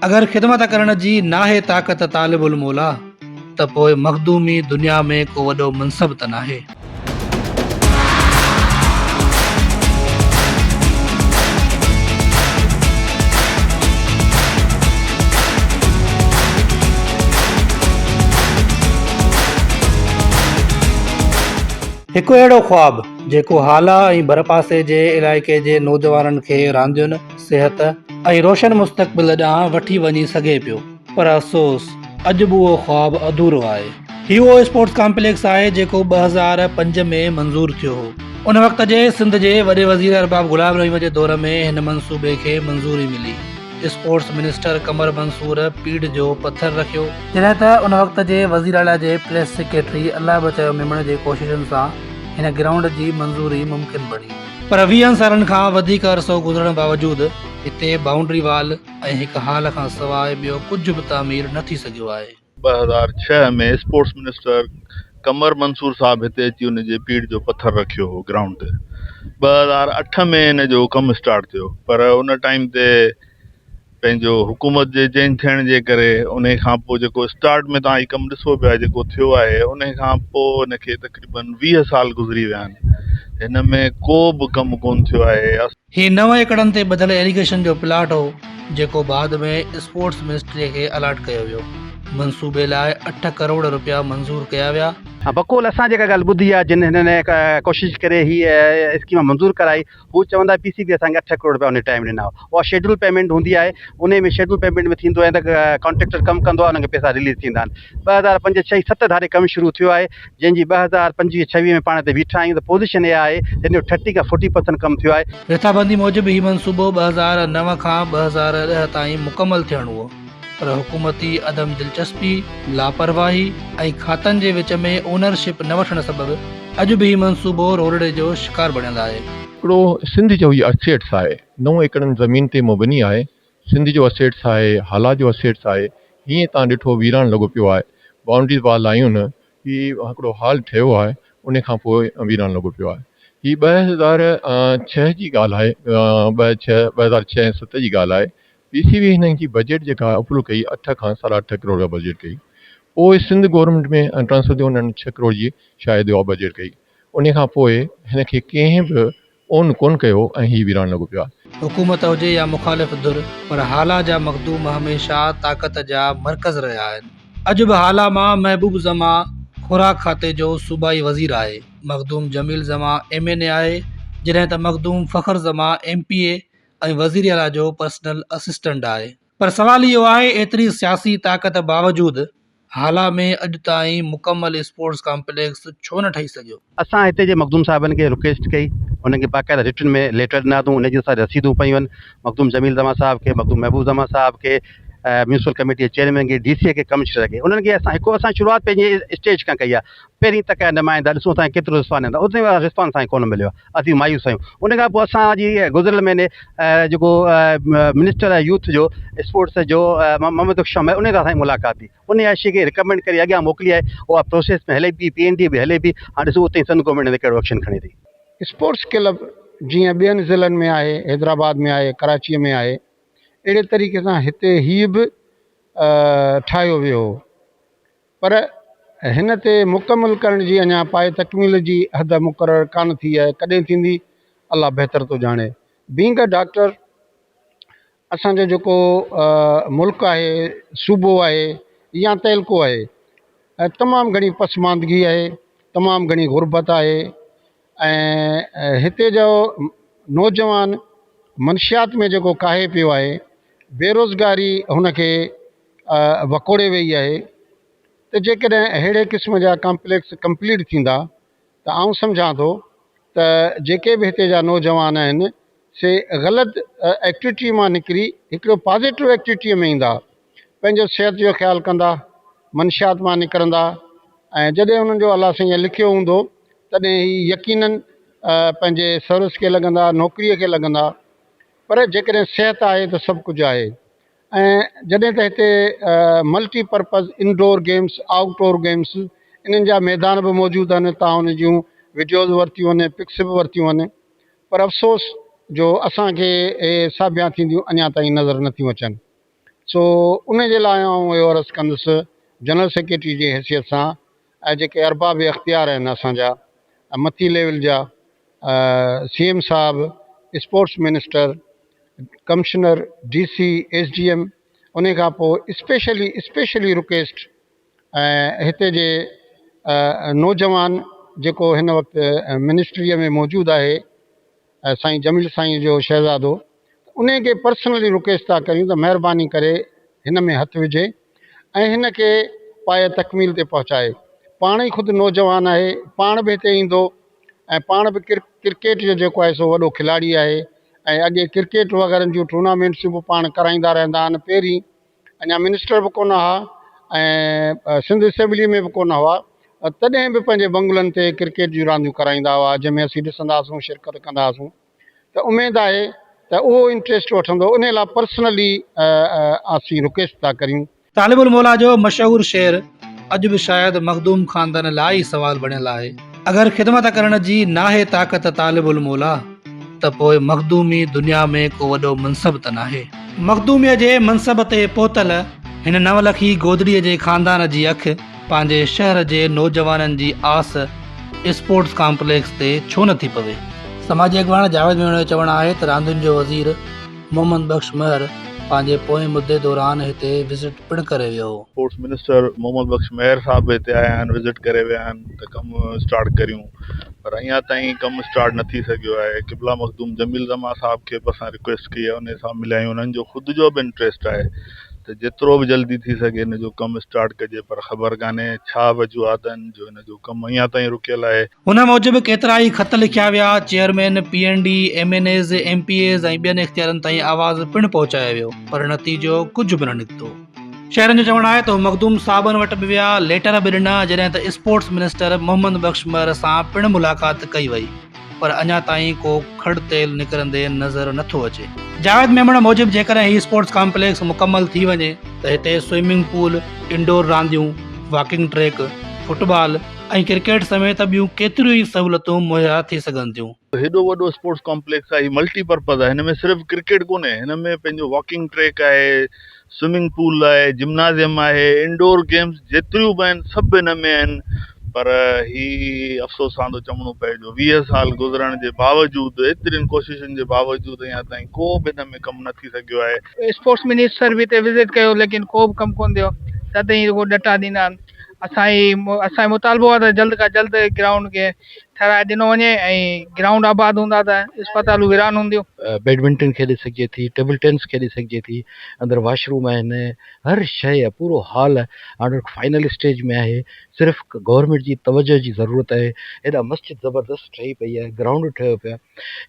اگر خدمت ڪرڻ جي ناهي طاقت طالب الموليٰ ته پوء مخدومي دنيا ۾ ڪو وڏو منصب ته ناهي. هڪ اهڙو خواب جيڪو هالا ۽ ڀرپاسي جي علائقي جي نوجوانن کي راندين، صحت ۽ روشن مستقبل ڏانهن وٺي وڃي سگهي پيو پر افسوس اڄ به اهو خواب اڌورو آهي. هي اهو اسپورٽس ڪامپليڪس آهي جيڪو 2005 ۾ منظور ٿيو هو. ان وقت جي سنڌ جي وڏي وزير ارباب غلام رحيم جي دور ۾ هن منصوبي کي منظوري ملي. اسپورٽس منسٽر قمر منصور پيڙهه جو پٿر رکيو. جڏهن ته ان وقت جي وزيراعليٰ جي پريس سيڪريٽري الله بچايو ميمڻ جي ڪوششن سان هن گرائونڊ جي منظوري ممڪن بڻي. پر ويهن سالن کان وڌيڪ عرصو گذرڻ باوجود هتي بائونڊري وال ۽ هڪ هال کان سواء ٻيو ڪجهه به تعمير نه ٿي سگهيو آهي. 2006 ۾ اسپورٽس منسٽر قمر منصور صاحب هتي اچي ان جي پيڙهه جو پٿر رکيو هو گرائونڊ تي 2008 ۾ ان جو ڪم اسٽارٽ ٿيو پر ان ٽائيم تي پنهنجو حڪومت جي چينج ٿيڻ جي ڪري ان کان پوء جيڪو اسٽارٽ ۾ تان هي ڪم ڏسو پيا جيڪو ٿيو آهي ان کان پوء ان کي تقريبن 20 سال گذري ويا آهن هن ۾ ڪو به ڪم ڪون ٿيو آهي. هي نو ايڪڙن تي ٻڌل ايريگيشن جو پلاٽ هو، جيڪو بعد ۾ اسپورٽس منسٽريء کي الاٽ ڪيو ويو. منصوبي لاء اٺ ڪروڙ رپيا منظور ڪيا ويا. بقول اسان جيڪا ڳالهه ٻڌي آهي جن هنن ڪوشش ڪري هي اسڪيم منظور ڪرائي هو چوندا پي سي بي اسان کي اٺ ڪروڙ رپيا ان ٽائيم ڏنا هئا اها شيڊول پيمينٽ هوندي آهي انهي ۾ شيڊول پيمينٽ ۾ ٿيندو آهي ته ڪانٽريڪٽر ڪم ڪندو آهي انهن کي پئسا رليز ٿيندا آهن 2005 6 7 ڌاري ڪم شروع ٿيو آهي جنهن جي 2025 26 ۾ پاڻ هتي بيٺا آهيون ته پوزيشن اها آهي جنهن جو ٿرٽي کان فورٽي پرسنٽ ڪم ٿيو آهي. رٿابندي موجب هي منصوبو 2009 کان 2010 تائين مڪمل ٿيڻو هو پر حڪومتي عدم دلچسپي، لاپرواهي ۽ کاتن جي وچ ۾ اونر شپ نه وٺڻ سبب اڄ به هي منصوبو رولڙي جو شڪار بڻيل آهي. هڪڙو سنڌ جو هي اسيٽس آهي نو ايڪڙن زمين تي مبني آهي سنڌ جو اسيٽس آهي، هالا جو اسيٽس آهي، هيئن تان ڏٺو ويران لڳو پيو آهي، بائونڊريز وال آيون نه، هي هڪڙو هال ٺهيو آهي، ان کان پوء ويران لڳو پيو آهي. هي 2006 جي ڳالهه آهي، ٻه ڇهه، 2006 ۽ ست جي ڳالهه آهي، پي سي بي هنن جي بجيٽ جيڪا اپروو ڪئي اٺ کان ساڍا اٺ ڪروڙ رپيا بجيٽ ڪئي، پوء سنڌ گورنمينٽ ۾ ٽرانسفر ٿيو انهن ڇهه ڪروڙ جي شايد اها بجيٽ ڪئي، ان کان پوء هن کي ڪنهن به اون ڪونه ڪيو ۽ هي ويران لڳو پيو آهي. حڪومت هجي يا مخالف ڌر پر هالا جا مخدوم هميشه طاقت جا مرڪز رهيا آهن. اڄ به هالا مان محبوب زمان خوراڪ کاتي جو صوبائي وزير آهي، Makhdoom Jamil Zaman M N A آهي، جڏهن ته مخدوم فخر زمان ايم پي اي ۽ وزيراعليٰ جو پرسنل اسسٽنٽ آهي. پر سوال اهو آهي ايتري سياسي طاقت باوجود هالا ۾ اڄ تائين مڪمل اسپورٽس ڪامپليڪس ڇو نه ٺهي سگهيو؟ اسان هتي جي مخدوم صاحبن کي رڪويسٽ ڪئي انهن کي باقاعده رٽن ۾ ليٽر ڏنا اٿئون ان جون اسان رسيدون پيون آهن مخدوم جميل زمان صاحب کي مخدوم محبوب زمان صاحب کي ميونسپل ڪميٽي جي چيئرمين کي ڊي سي کي ڪمشنر کي انهن کي اسان هڪ اسان شروعات پنهنجي اسٽيج کان ڪئي آهي پهرين تڪ جا نمائندا ڏسون اسان کي ڪيترو رسپانس ايندو اتي رسپانس اسان کي ڪونه مليو آهي اسين مايوس آهيون ان کان پوء اسان جي گذريل مهيني جيڪو منسٽر آهي يوٿ جو اسپورٽس جو محمد بخش شام ان سان اسان جي ملاقات ٿي ان اها شي کي رڪمينڊ ڪري اڳيان موڪلي آهي اها پروسيس ۾ هلي پئي پي اين ڊي به هلي پئي هاڻي ڏسو اتي سنڌ گورنمينٽ ان تي ڪهڙو ايڪشن کڻي ٿي. اسپورٽس ڪلب جيئن ٻين ضلعن ۾ آهي حيدرآباد ۾ آهي ڪراچيء ۾ آهي اهڙي طريقي سان هتي هيء به ٺاهيو ويو هو پر هن تي مڪمل ڪرڻ جي اڃا پايه تڪميل جي حد مقرر ڪانه ٿي آهي، ڪڏهن ٿيندي الله بهتر ٿو ڄاڻي. بينگ ا ڊاڪٽر اسان جو جيڪو ملڪ آهي، صوبو آهي يا تعلقو آهي تمام گهڻي پسماندگي آهي، تمام گهڻي غربت آهي ۽ هتي جو نوجوان منشيات ۾ جيڪو ڪاهي پيو آهي، بيروزگاري هن کي وڪوڙي وئي آهي ته جيڪڏهن اهڙي قسم جا ڪامپليڪس ڪمپليٽ ٿيندا ته آئون سمجهان ٿو ته جيڪي به هتي جا نوجوان آهن سي غلط ايڪٽيوٽي مان نڪري هڪڙو پازيٽو ايڪٽيوٽي ۾ ايندا پنهنجو صحت جو خيال ڪندا منشيات مان نڪرندا ۽ جڏهن انهن جو الله سائين لکيو هوندو تڏهن هي يقينن پنهنجي سروس کي لڳندا نوڪري کي لڳندا پر جيڪڏهن صحت آهي ته سڀ ڪجهه آهي ۽ جڏهن ته هتي multi purpose indoor games outdoor games انهن جا ميدان به موجود آهن تان ان جون وڊيوز ورتيون آهن پڪس به ورتيون آهن پر افسوس جو اسان کي اهي ساڀيان ٿينديون اڃا تائين نظر نٿيون اچن. سو ان جي لاء آئون اهو عرض ڪندس جنرل سيڪريٽري جي حيثيت سان ۽ جيڪي ارباب اختيار آهن اسان جا مٿي ليول جا سي ايم صاحب، sports minister, commissioner, D C, S D M انهي کان پوء اسپيشلي اسپيشلي رڪويسٽ ۽ هتي جي نوجوان جيڪو هن وقت منسٽريء ۾ موجود آهي سائين جميل سائين جو شهزادو انهي کي پرسنلي رڪويسٽ ٿا ڪريون ته مهرباني ڪري هن ۾ هٿ وجهي ۽ هن کي پايه تڪميل تي پهچائي. پاڻ ئي خود نوجوان آهي، پاڻ به هتي ايندو ۽ پاڻ به ڪرڪيٽ جو جيڪو آهي سو وڏو کلاڙي آهي ۽ اڳي ڪرڪيٽ وغيرن جون ٽورنامينٽسون به پاڻ ڪرائيندا رهندا آهن. پهرين اڃا منسٽر به ڪونه هئا ۽ سنڌ اسيمبلي ۾ به ڪونه هئا تڏهن به پنهنجي بنگلن تي ڪرڪيٽ جون رانديون ڪرائيندا هئا جنهن ۾ اسين ڏسندا هئاسون شرڪت ڪندا هئاسون ته اميد آهي ته اهو انٽريسٽ وٺندو انهي لاء پرسنلي اسين رڪويسٽ ٿا ڪريون. طالب الموليٰ جو مشهور شعر اڄ به شايد مخدوم خاندان لاء ئي سوال بڻيل آهي. اگر خدمت ڪرڻ جي ناهي طاقت طالب الموليٰ ته پوء مخدومي دنيا ۾ ڪو وڏو منصب ته ناهي. مخدوميء جي منصب تي پهتل هن نولکي گودڙيء جي خاندان جي اک پنهنجي شهر جي نوجوانن جي آس اسپورٽس ڪامپليڪس تي ڇو نه ٿي پوي؟ سماجي اڳواڻ جاويد ميمڻ جو چوڻ آهي ته راندين جو وزير محمد بخش مهر پنهنجي پوئين مدي دوران هتي وزٽ پڻ ڪري ويو هو. اسپورٽس منسٽر محمد بخش مهر صاحب به هتي آيا آهن وزٽ ڪري ويا آهن ته ڪم اسٽارٽ ڪريون پر اڃا تائين ڪم اسٽارٽ نه ٿي سگهيو آهي قبلا مخدوم جميل زمان صاحب کي به اسان رڪويسٽ ڪئي آهي انهي سان مليا آهيون انهن جو خود جو به انٽريسٽ آهي ته جيترو به جلدي ٿي سگهي ان جو ڪم اسٽارٽ ڪجي پر خبر ڪانهي ڇا وجوهات آهن جو ان جو ڪم اڃا تائين رڪيل آهي. ان موجب ڪيترائي خط لکيا ويا، chairman P and D, M N As, M P As ۽ ٻين اختيارين تائين آواز پڻ پهچايو ويو پر نتيجو ڪجهه به نه نڪتو. شهرين جو چوڻ آهي ته هو مخدوم صاحبن وٽ به ويا، ليٽر به ڏنا جڏهن ته اسپورٽس منسٽر محمد بخش مهر سان پڻ ملاقات ڪئي وئي پر اڃا تائين ڪو کڙ تيل نڪرندي نظر نٿو اچي. جاويد ميمڻ موجب جيڪڏهن هي اسپورٽس ڪامپليڪس مڪمل ٿي وڃي ته هتي سوئمنگ پول، انڊور رانديون، واڪنگ ٽريڪ، فٽبال ۽ ڪرڪيٽ سميت ٻيون ڪيتريون ئي سهولتون مهيا ٿي سگهن ٿيون. هيڏو وڏو اسپورٽس ڪامپليڪس آهي هي ملٽي پرپز آهي هن ۾ صرف ڪرڪيٽ ڪونهي هن ۾ پنهنجو واڪنگ ٽريڪ آهي سوئمنگ پول آهي جمنازيم آهي انڊور گيمز جيتريون به آهن سڀ هن ۾ آهن پر هي افسوس سان ٿو چوڻو پئي جو 20 سال گذرڻ جي باوجود ايترين ڪوششن جي باوجود اڃا تائين ڪو به هن ۾ ڪم نه ٿي سگهيو آهي. اسپورٽس منسٽر به هتي وزٽ ڪيو ليڪن ڪو به ڪم ڪونه ٿيو سدائين رڳو ڏٽا ڏيندا آهن اسان جي اسان جو مطالبو آهي ته جلد کان جلد گرائونڊ کي ٺهرائي ڏنو وڃي ۽ گرائونڊ آباد هوندا ته اسپتالون ويران هونديون. بيڊمنٽن کيڏي سگهجي ٿي، ٽيبل ٽينس کيڏي سگهجي ٿي، اندر واش روم آهن، هر شيء آهي، پورو هال هاڻ فائنل اسٽيج ۾ آهي، صرف گورنمينٽ جي توجهه جي ضرورت آهي، هيڏا مسجد زبردست ٺهي پئي آهي، گرائونڊ ٺهيو پيو آهي،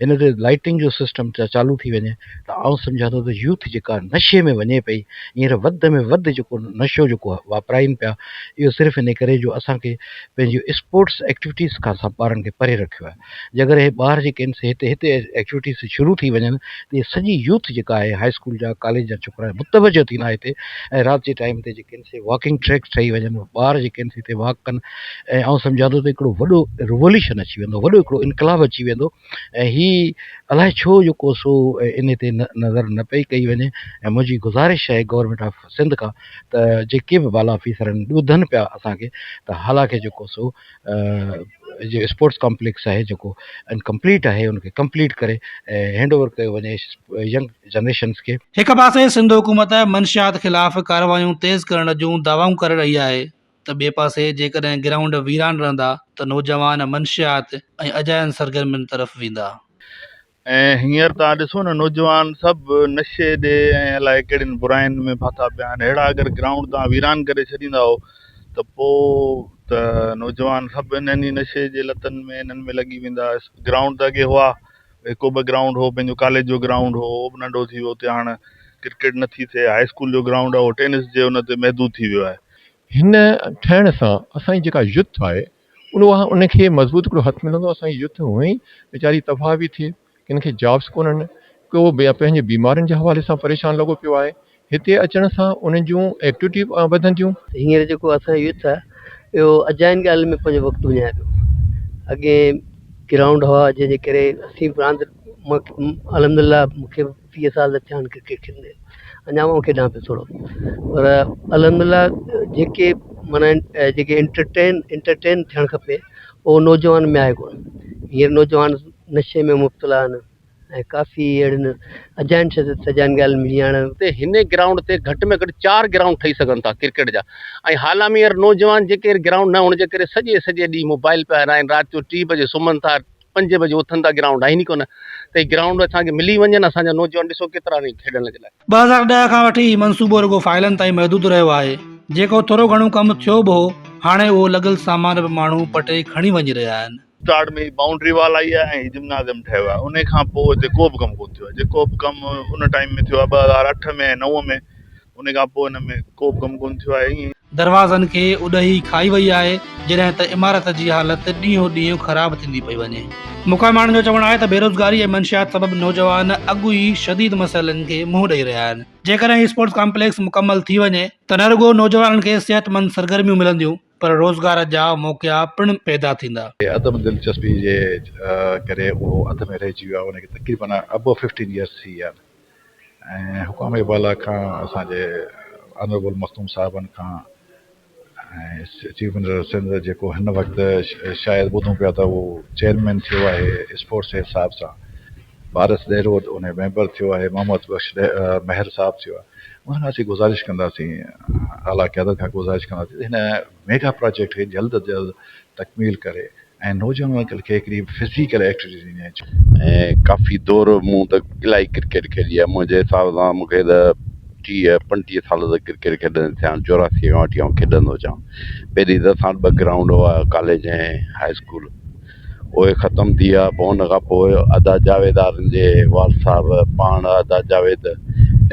هن تي لائٽنگ جو سسٽم چالو ٿي وڃي ته آئون سمجهان ٿو ته يوٿ جيڪا نشي ۾ وڃي پئي هينئر وڌ ۾ وڌ جيڪو نشو جيڪو واپرائين پيا اهو صرف ان ڪري جو اسان کي پنهنجي اسپورٽس ايڪٽيوٽيز کان اسان ٻارن کي پري رکيو آهي جيڪڏهن هي ٻار جيڪي آهن سي هتي هتي ايڪٽيوٽيز شروع ٿي وڃن ته هي سڄي يوٿ جيڪا آهي هاء اسڪول جا ڪاليج جا ڇوڪرا متوجه ٿيندا هتي ۽ رات جي ٽائيم تي جيڪي آهن سي واڪنگ ٽريڪ ٺهي وڃن ٻار جيڪي آهن سي هتي واڪ ڪن ۽ آئون سمجهان ٿو ته هڪڙو وڏو ريوليوشن اچي ويندو وڏو هڪڙو انقلاب اچي ويندو ۽ هي الائي ڇو جيڪو سو ان تي نظر نه پئي ڪئي وڃي ۽ منهنجي گذارش آهي گورنمينٽ آف سنڌ کان ته جيڪي به بالا آفيسر آهن ٻڌن پيا اسان کي ته هالا کي جيڪو سو جو اسپورٽس ڪامپليڪس آهي جيڪو انڪمپليٽ آهي ان کي ڪمپليٽ ڪري ۽ هينڊ اوور ڪيو وڃي ينگ جنريشنس کي. هڪ پاسي سنڌ حڪومت منشيات خلاف ڪارروايون تيز ڪرڻ جون دعوائون ڪري رهي آهي ته ٻئي پاسي جيڪڏهن گرائونڊ ويران رهندا ته نوجوان منشيات ۽ اجاين سرگرمين طرف ويندا. ۽ هينئر توهان ڏسو نه نوجوان سڀ نشي ڏي ۽ الائي ڪهڙين براين ۾ ڦاٿا پيا آهن اهڙا اگر گرائونڊ توهان ويران ڪري ڇڏيندائو ته پوء ته نوجوان سڀ انهن ئي نشي جي لتن ۾ انهن ۾ لڳي ويندا گرائونڊ ته اڳي هئا هڪ ٻه گرائونڊ هو پنهنجو ڪاليج جو گرائونڊ هو اهو به ننڍو ٿي ويو اتي هاڻ ڪرڪيٽ نٿي ٿئي هاء اسڪول جو گرائونڊ آهي اهو ٽينس جي ان تي محدود ٿي ويو آهي. هن ٺهڻ سان اسان جي جيڪا يوٿ آهي ان اها ان کي مضبوط هڪڙو هٿ ملندو اسان جي يوٿ هونئن ئي ويچاري تباهه پئي ٿئي ڪن کي جابس ڪونهن ڪو پنهنجي بيمارين جي حوالي سان پريشان لڳو پيو آهي هتي اچڻ سان انهن جون ايڪٽيوٽي وڌنديون. هينئر جيڪو اسان جو يوٿ آهي اهو اجاين ڳالهين ۾ پنهنجو وقت وڃائي پيو اڳي گرائونڊ هئا جنهن جي ڪري اسين به راند الحمد لله مون کي 30 سال ٿيا آهن ڪرڪيٽ کيڏندي. اڃا آئون کيڏان پيو ٿورو پر الحمد لله جيڪي معنيٰ جيڪي انٽرٽين انٽرٽين ٿيڻ کپي اهو نوجوان ۾ آهي ڪونه هينئر نوجوان نشي ۾ مبتلا آهن ۽ ڪافي اهڙين اجاين سجاين ڳالهين ۾ جيئن هاڻي تي هن گرائونڊ تي گهٽ ۾ گهٽ چار گرائونڊ ٺهي سگهن ٿا ڪرڪيٽ جا ۽ هالا ۾ هينئر نوجوان جيڪي گرائونڊ نه هئڻ جي ڪري سڄي سڄي ڏينهن موبائل پيا هلائن رات جو ٽي بجي سمهن ٿا پنجين بجي اٿن ٿا گرائونڊ آهن ئي ڪونه ته هي گرائونڊ اسان کي ملي وڃن اسان جا نوجوان ڏسو ڪيترا آهن کيڏڻ جي لاء. 2010 کان وٺي هي منصوبو رڳو فائلن تائين محدود رهيو آهي، جيڪو ٿورو گهڻو ڪم ٿيو به هو، هاڻي اهو لڳل سامان به ماڻهو پٽي کڻي وڃي رهيا آهن. اسٽارٽ ۾ هي بائونڊري وال آئي آهي ۽ هي جمنازيم ٺهيو آهي انهي کان پوء هتي ڪو به ڪم ڪونه ٿيو آهي جيڪو به ڪم ان ٽائيم ۾ ٿيو آهي 2008 ۾ ۽ 9 ۾ انهي کان پوء ان ۾ ڪو به ڪم ڪونه ٿيو آهي ائين. دروازن کي اڏهي کائي وئي آهي جڏهن ته عمارت جي حالت ڏينهون ڏينهن خراب ٿيندي پئي وڃي. مقامي ماڻهن جو چوڻ آهي ته بيروزگاري ۽ منشيات سبب نوجوان اڳ ئي شديد مسئلن کي منهن ڏئي رهيا آهن جيڪڏهن هي اسپورٽس ڪامپليڪس مڪمل ٿي وڃي ته نه رڳو نوجوانن کي صحتمند سرگرميون ملنديون پر روزگار جا موقعا پڻ پيدا ٿيندا. عدم دلچسپي جي ڪري اهو اڌ ۾ رهجي ويو آهي ان کي تقريبن ابو ففٽين يئرس ٿي ويا آهن ۽ حڪام بالا کان اسان جي آنربل مخدوم صاحبن کان ۽ چيف منسٽر سنڌ جيڪو هن وقت شايد ٻڌون پيا ته اهو چيئرمين ٿيو آهي اسپورٽس جي حساب سان پارس ڏهرو ان جو ميمبر ٿيو آهي محمد بخش مهر صاحب ٿيو آهي انهن کان اسين گذارش ڪنداسين اعليٰ قيادت کان گذارش ڪنداسين ته هن ميگا پراجيڪٽ کي جلد از جلد تڪميل ڪري ۽ نوجوانن کي هڪڙي فزيڪل ايڪٽيوٽي ڏني وڃي. ۽ ڪافي دور مون ته الاهي ڪرڪيٽ کيڏي آهي منهنجي حساب سان مون کي ته ٽيهه پنٽيهه سال ته ڪرڪيٽ کيڏندي ٿيا آهن چوراسي کان وٺي آئون کيڏندو اچان پهرين ته اسان وٽ ٻه گرائونڊ هئا ڪاليج ۽ هاء اسڪول اهي ختم ٿي ويا پوء ان کان پوء ادا جاويد آرين جي والد صاحب پاڻ ادا جاويد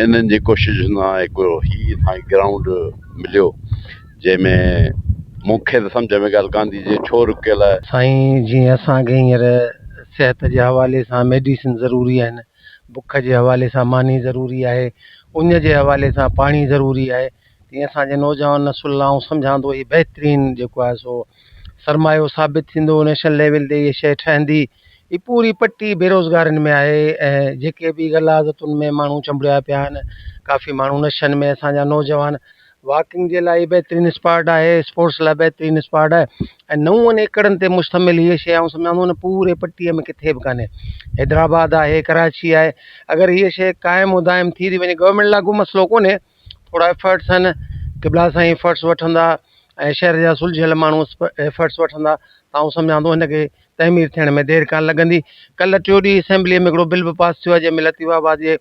انهن جي ڪوششن سان هڪڙو هي اسان کي گرائونڊ مليو جنهن ۾ مون کي ته سمجهه ۾ ڳالهه ڪانه ٿي اچي ڇو رڪيل آهي. سائين جيئن اسان کي هينئر صحت جي حوالي سان ميڊيسن ضروري آهن، بک جي حوالي سان ماني ضروري آهي، اڃ جي حوالي سان پاڻي ضروري آهي، تيئن اسان جي نوجوان نسل لاء آئون سمجهان ٿو هي بهترين جيڪو آهي سو سرمايو ثابت ٿيندو، نيشنل ليول تي هيء شيء ٺهندي، هي پوري پٽي بيروزگارين ۾ آهي ۽ جيڪي به غلاظتن ۾ ماڻهو چنبڙيا پيا آهن، ڪافي ماڻهو نشن ۾ اسان جا نوجوان واڪنگ جي لاء هي بهترين اسپاٽ آهي، اسپورٽس لاء بهترين اسپاٽ آهي ۽ نون ايڪڙن تي مشتمل هيء شيء آئون سمجهان ٿو ان پوري پٽيء ۾ ڪٿي به ڪانهي. حيدرآباد آهي، ڪراچي آهي، اگر هيء شيء قائم و دائم ٿي ٿي وڃي گورنمينٽ لاء ڪو مسئلو ڪونهي، ٿورا ايفرٽس آهن، قبلا سائين ايفرٽس وٺندا ۽ شهر جا سلجهيل ماڻهو ايفرٽس وٺندا ته آئون سمجهان ٿو هن کي تعمير ٿيڻ ۾ دير ڪانه لڳندي. ڪلهه ٽيون ڏينهن اسيمبليء ۾ هڪڙو بل به پاس ٿيو آهي جنهن ۾ لطيف آباد جي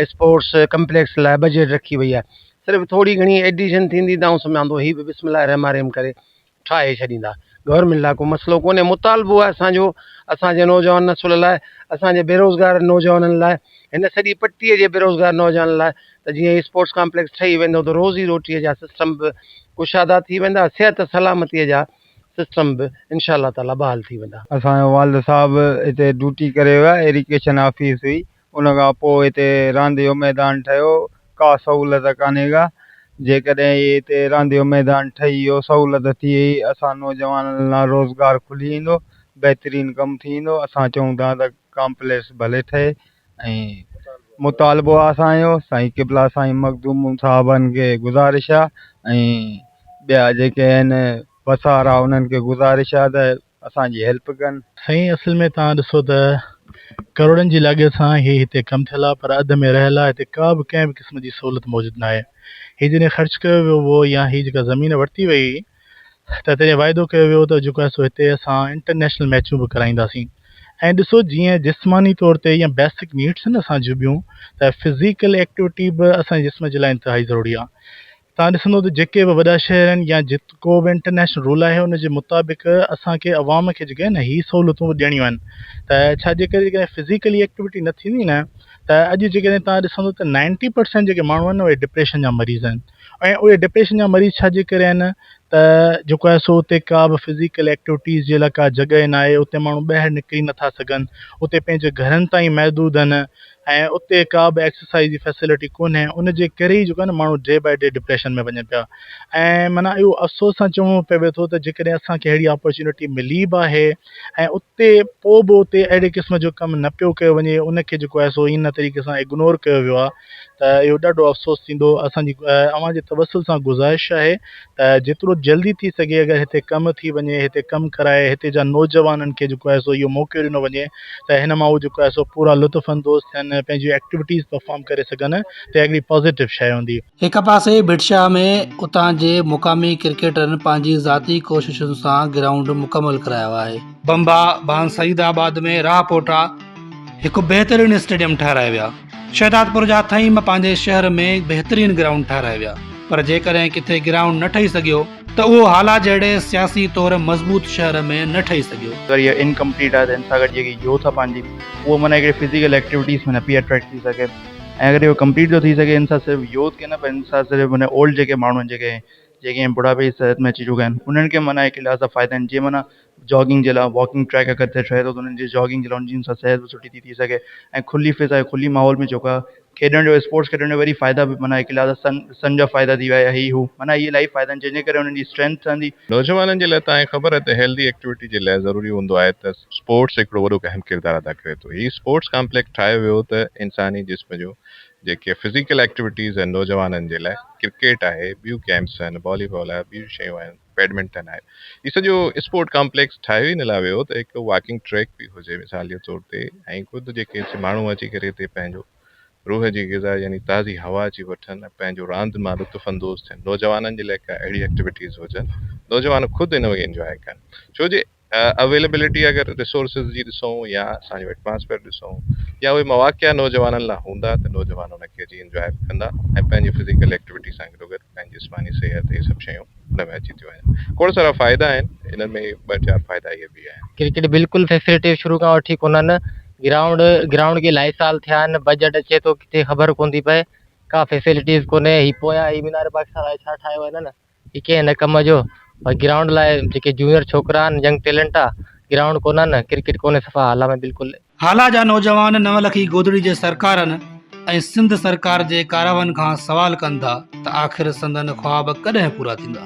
اسپورٽس ڪمپليڪس لاء بجيٽ رکي وئي آهي صرف ٿوري گهڻي ايڊيشن ٿيندي ته آئون سمجهان ٿو هي به بسم الله الرحمٰن الرحيم ڪري ٺاهي ڇڏيندا گورنمينٽ لاء ڪو مسئلو ڪونهي مطالبو آهي اسانجو اسانجي نوجوان نسل لاء اسانجي بيروزگار نوجوانن لاء هن سڄي پٽي جي بيروزگار نوجوانن لاء ته جيئن هي اسپورٽس ڪامپليڪس ٺهي ويندو ته روزي روٽي جا سسٽم به ڪشادا ٿي ويندا صحت سلامتي جا سسٽم به انشاء الله تعالي بحال ٿي ويندا. اسان جو والد صاحب هتي ڊيوٽي ڪري ويا ايريگيشن آفيس هئي ان کان پوء هتي راند جو ميدان ٺهيو، ڪا سهولت ڪانهي ڪا، جيڪڏهن هي هتي راند جو ميدان ٺهي ويو، سهولت ٿي وئي، اسان نوجوانن لاء روزگار کلي ويندو، بهترين ڪم ٿي ويندو، اسان چئون ٿا ته ڪامپليڪس ڀلي ٺهي ۽ مطالبو آهي اسان جو سائين قبلا سائين مخدوم صاحبن کي گذارش آهي ۽ ٻيا جيڪي آهن وسارا انهن کي گذارش آهي ته اسان جي هيلپ ڪن. سائين اصل ۾ توهان ڏسو ته ڪروڙن جي لاڳت سان هي هتي ڪم ٿيل آهي پر اڌ ۾ رهيل آهي هتي ڪا به ڪنهن به قسم جي سهولت موجود ناهي هي جڏهن خرچ ڪيو ويو هو يا هي جيڪا زمين ورتي وئي هئي ته تڏهن واعدو ڪيو ويو ته جيڪو آهي سو هتي اسان انٽرنيشنل ميچون به ڪرائينداسين ۽ ڏسو جيئن جسماني طور تي يا بيسڪ نيڊس آهن اسان جون ٻيون ته فزيڪل ايڪٽيوٽي به اسان جي جسم جي لاء انتهائي ضروري آهي توهان ڏسندو ته جيڪي به وڏا شهر آهن يا جيڪو به انٽرنيشنل رول آهي ان جي مطابق اسان کي عوام کي جيڪي آهن هي سهولتون به ڏيڻيون آهن ته ڇا جي ڪري جيڪڏهن فزيڪلي ايڪٽيوٽي نه ٿيندي نه ته اڄ جيڪڏهن توهان ڏسندو ته نائنٽي پرسنٽ جيڪي ماڻهو آهن اهي ڊپريشن جا مريض آهن ۽ اهي ڊپريشن جا مريض ڇا جي ڪري آهن ته جيڪو آهي سو اتي ڪا به فزيڪل ايڪٽيوٽيز جي لاء ڪا جڳهه نه آهي اتي ماڻهو ٻاهر نڪري نٿا سگهن اتي پنهنجي گهرن تائين محدود آهن ۽ اتي ڪا به ايڪسرسائيز جي فيسلٽي ڪونهي ان جي ڪري ئي جيڪو آهي نه ماڻهو ڊي باء ڊي ڊپريشن ۾ وڃن پيا ۽ معنيٰ اهو افسوس سان چوڻو پوي ٿو ته جيڪڏهن اسان کي اهڙي اپرچونٽي ملي به آهي ۽ اتي پوء به اتي اهڙي قسم جو ڪم نه پيو ڪيو وڃي ان کي جيڪو آهي سو ان طريقي سان اگنور ڪيو ويو آهي ته اهو ڏاڍو افسوس ٿيندو اسان جي اوهان جي توسل سان گذارش آهي ته جيترو جلدي ٿي سگهي اگر هتي ڪم ٿي وڃي هتي ڪم ڪرائي هتي جا نوجوانن کي جيڪو آهي سو اهو موقعو ڏنو وڃي ته هن مان هو جيڪو آهي سو پورا لطف اندوز ٿين پنهنجي ايڪٽيوٽيز پرفارم ڪري سگهن ته هڪڙي پازيٽو شيء هوندي. هڪ پاسي ڀٽشاهه ۾ اتان جي مقامي ڪرڪيٽرن پنهنجي ذاتي ڪوششن سان گرائونڊ مڪمل ڪرايو آهي. بمبا ڀان سعيد آباد ۾ راهه پوٽا هڪ بهترين اسٽيڊيم ٺهرائي ويا. شهدادپور جا ٿهيم پنهنجي شهر ۾ بهترين گرائونڊ ٺهرائي ويا پر جيڪڏهن ڪٿي گرائونڊ نه ٺهي سگهيو ته اهو هالا جهڙي سياسي طور مضبوط شهر ۾ نه ٺهي سگهيو. اگر اها انڪمپليٽ آهي ته ان سان گڏ جيڪي يوٿ آهي پنهنجي اهو معنيٰ هڪڙي فزيڪل ايڪٽيوٽيز ۾ نه پئي اٽريڪٽ ٿي سگهي ۽ اگر اهو ڪمپليٽ ٿو ٿي سگهي ان سان صرف يوٿ کي نه پر ان سان صرف معنيٰ اولڊ جيڪي ماڻهو آهن جيڪي جيڪي بڙهاپي جي صحت ۾ اچي چڪا آهن انهن کي معنيٰ هڪ لحاظ سان فائدا آهن جيئن معنيٰ جاگنگ جي لاء واڪنگ ٽريڪ اگر اتي ٺهي ٿو ته انهن جي جاگنگ جي لاء انهن جي ان سان صحت به سٺي ٿي ٿي سگهي ۽ کلي فضا کلي ماحول ۾ جيڪو آهي کيڏڻ جو اسپورٽس کيڏڻ جو وري فائدا به معنيٰ هڪ لحاظ سان سن سن جا فائدا ٿي ويا يا هي هو معنيٰ اهي الاهي فائدا آهن جنهن جي ڪري انهن جي اسٽرينٿ ٺهندي. نوجوانن جي لاء توهان کي خبر آهي ته هيلدي ايڪٽيوٽي جي لاء ضروري هوندو آهي ته اسپورٽس هڪڙو وڏو اهم ڪردار ادا ڪري ٿو. هي اسپورٽس ڪامپليڪس ٺاهيو ويو ته انساني جسم جو جيڪي فزيڪل ايڪٽيوٽيز آهن نوجوانن جي لاء ڪرڪيٽ آهي ٻيون گيمس آهن والي بال آهي ٻيون شيون آهن بيڊمنٽن آهي هي سڄو اسپورٽ ڪامپليڪس ٺاهيو ئي ان لاء ويو ته هڪ واڪنگ ٽريڪ به هجي مثال جي طور تي ۽ خود جيڪي ماڻهو اچي ڪري هتي پنهنجو روح جي غذا يعني تازي هوا اچي وٺن ۽ پنهنجو راند مان لطف اندوز ٿين نوجوانن جي لاء ڪا اهڙي ايڪٽيوٽيز هجن نوجوان خود ان کي انجواء ڪن ڇو جي اويليبلٽي اگر ريسورسز جي ڏسون يا اسان جو ايٽماسفيئر ڏسون يا اهي مواقعا نوجوانن لاء هوندا ته نوجوان ان کي اچي انجواء به ڪندا ۽ پنهنجي فزيڪل ايڪٽيوٽي سان گڏوگڏ پنهنجي جسماني صحت اهي سڀ شيون ان ۾ اچي ٿيون وڃن کوڙ سارا فائدا آهن انهن ۾ ٻه چار فائدا اهي به آهن. ڪرڪيٽ بلڪل فيسلٽي شروع کان وٺي ڪونهن گرائونڊ گرائونڊ کي الاهي سال ٿيا آهن بجيٽ اچي ٿو ڪٿي خبر ڪون ٿي پئي ڪا فيسلٽيز ڪونهي هي پويان هي مينار پاڪستان واري ڇا ٺاهيو آهي نه هي ڪنهن نه ڪم جو پر گرائونڊ لاء جيڪي جونيئر ڇوڪرا آهن ينگ ٽيلنٽ آ گرائونڊ ڪونهن ڪرڪيٽ ڪونهي صفا هالا ۾ بلڪل. هالا جا نوجوان نولکي گودڙي جي سرڪارن ۽ سنڌ سرڪار جي ڪاراون کان سوال ڪن ٿا ته آخر سندن خواب ڪڏهن پورا ٿيندا؟